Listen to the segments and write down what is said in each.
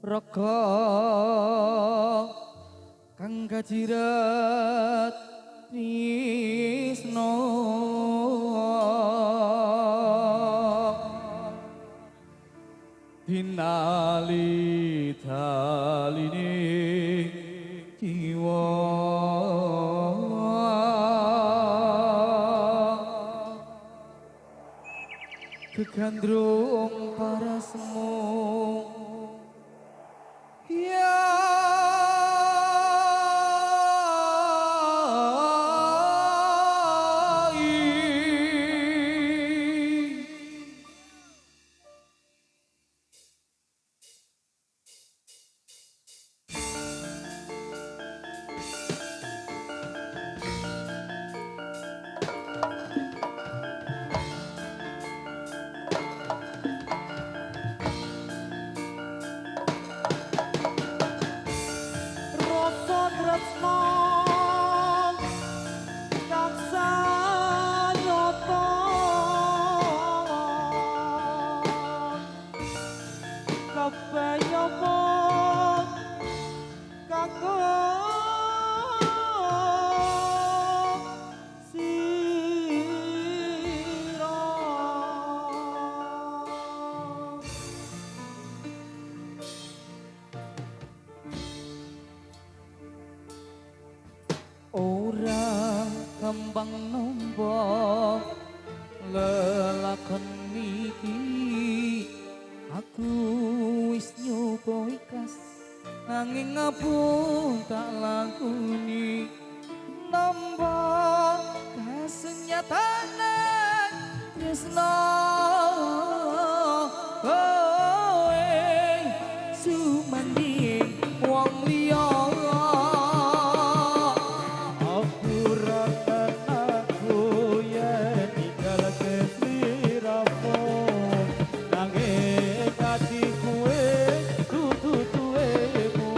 Raga kang kajirat trisno dinali taline jiwa kegandrung parasmu ya. Rasa tresno kang sanyata kabeh nyomot kanggo sira. Ora kembang nampa lelakon iki, aku wis nyoba ikhlas nanging ngapun tak lakoni nampa kasunyatane tresno kowe sumanding wong liya. Ampuraken aku yen ninggalke sliramu, nanging atiku wis dudu duwemu.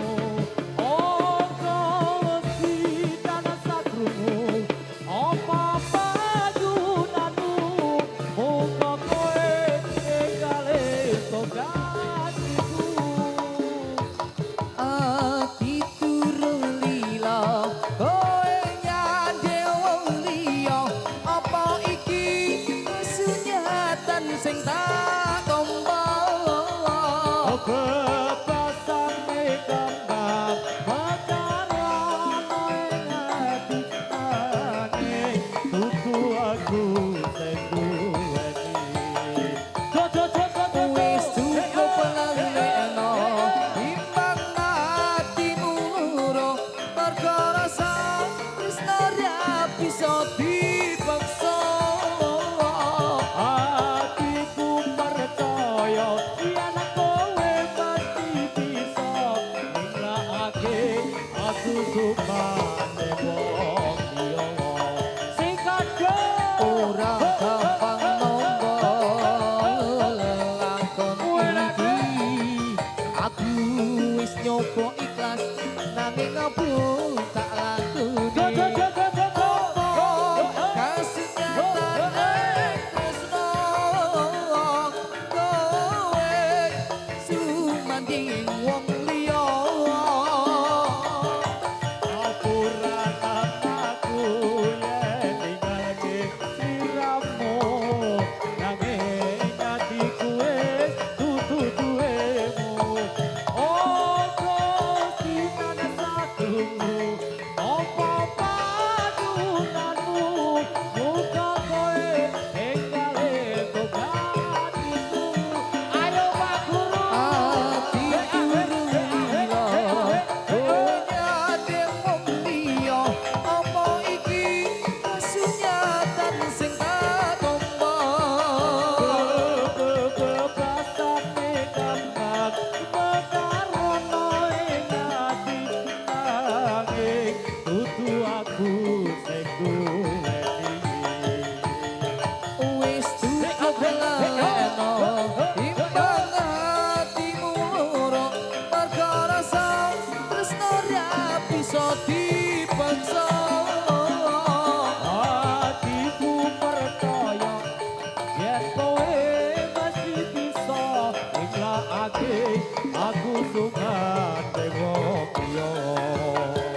Aja wedi tansah krungu apa payunanmu, muga kowe enggal iso gantiku. Ati turu lila kowe nyandhe wong liya, apa iki kesunyatan sing tak tompa? Bebasane kembang mekar ana ing ati, nanging dudu aku sing duweni. Jo jo jo jo jo. Wis cukup lalekno timbang atimu loro, mergo rasa tresno ra bisa dipaksa. Atiku percaya yen kowe pasti bisa ninggalake aku sumane wong liya sing kadang. Ora gampang nampa lelakon iki, aku wis nyoba ikhlas nanging ngapun tak lakoni. Jo jo jo jo jo jo. Kasunyatane tresno kowe sumanding wong liya. Ampuraken aku yen ninggalke sliramu, nanging atiku wis dudu duwemu. Aja tansah krungu apa payunanmu, muga kowe enggal entuk gantiku. Ayo Pak Guru. Ati turu Ninggalake aku sungkan ning wong liya.